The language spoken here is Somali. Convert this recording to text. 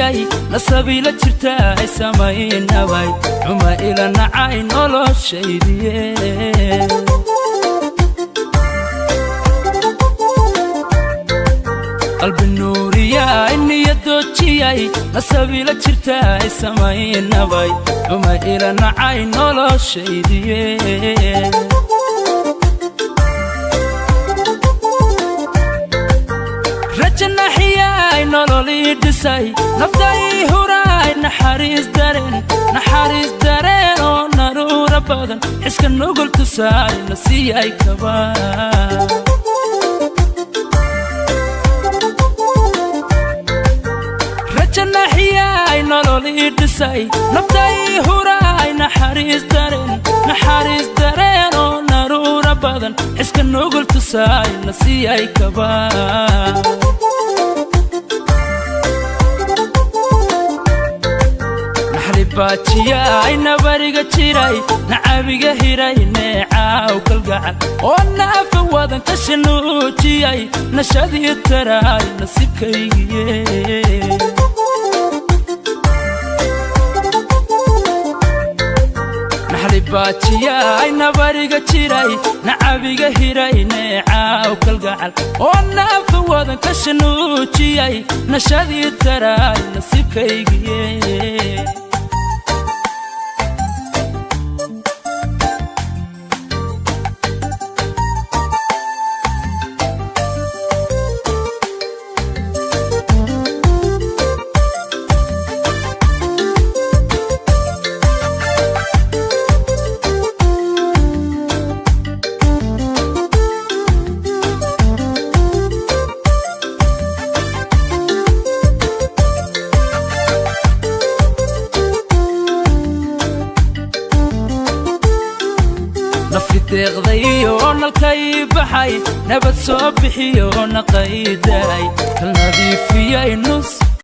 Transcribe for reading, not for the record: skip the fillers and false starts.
Doojiyay nasabiila jirta ay samaynabay xuma ila nacay noloshaydiye. Qalbi nuuriyay, niyadoojiyay, nasabiila jirta ay samaynabay xuma ila nacay noloshaydiye. Rajanaxiyay, nololii dhisay, naftai huraay, naxariis dareen, naxariis dareen oo naruura badan, xiska nugul tusaay nasiiyay kaba. Rajanaxiyay, nololii dhisay, naftai huraay, naxariis dareen, naxariis dareen oo naruura badan, xiska nugul tusaay nasiiyay kaba. Baajiyay nabariga jiray, nacabiga hiray, neecaaw kalgacal oo naafa wadan ka shanuujiyay, nashadii taraay nasiibkaygiye. Naxlibaajiyay nabariga jiray, nacabiga hiray, neecaaw kalgacal oo naafa wadan ka shanuujiyay, nashadii taraay nasiibkaygiye. Nafi deeqdayo nalkay baxay, nabad soo bixiyo naqaydaay, kal nadiifiyay nus